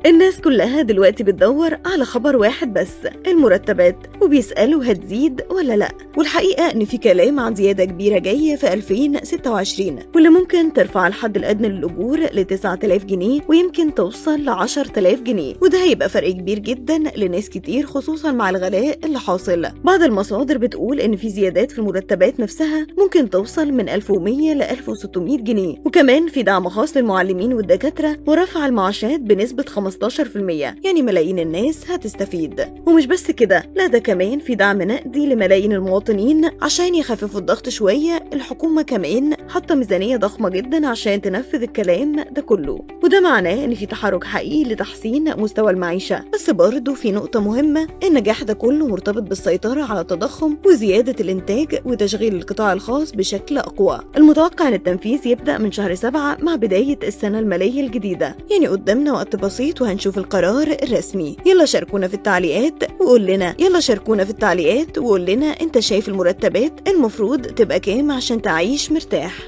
الناس كلها دلوقتي بتدور على خبر واحد بس، المرتبات، وبيسألوا هتزيد ولا لا. والحقيقة إن في كلام عن زيادة كبيرة جاية في 2026، واللي ممكن ترفع الحد الأدنى للأجور ل 9000 جنيه ويمكن توصل ل 10000 جنيه، وده هيبقى فرق كبير جدا لناس كتير، خصوصا مع الغلاء اللي حاصل. بعض المصادر بتقول إن في زيادات في المرتبات نفسها ممكن توصل من 1100 ل 1600 جنيه، وكمان في دعم خاص للمعلمين والدكاترة ورفع المعاشات بنسبة 15%، يعني ملايين الناس هتستفيد. ومش بس كده، لا ده كمان في دعم نقدي لملايين المواطنين عشان يخففوا الضغط شوية. الحكومة كمان حاطة ميزانية ضخمة جدا عشان تنفذ الكلام ده كله، وده معناه إن في تحرك حقيقي لتحسين مستوى المعيشة. بس برضه في نقطة مهمة، النجاح ده كله مرتبط بالسيطرة على التضخم وزيادة الإنتاج وتشغيل القطاع الخاص بشكل أقوى. المتوقع أن التنفيذ يبدأ من شهر 7 مع بداية السنة المالية الجديدة، يعني قدامنا وقت بسيط وهنشوف القرار الرسمي. يلا شاركونا في التعليقات وقول لنا، يلا شاركونا في التعليقات وقول لنا انت شايف المرتبات المفروض تبقى كام عشان تعيش مرتاح.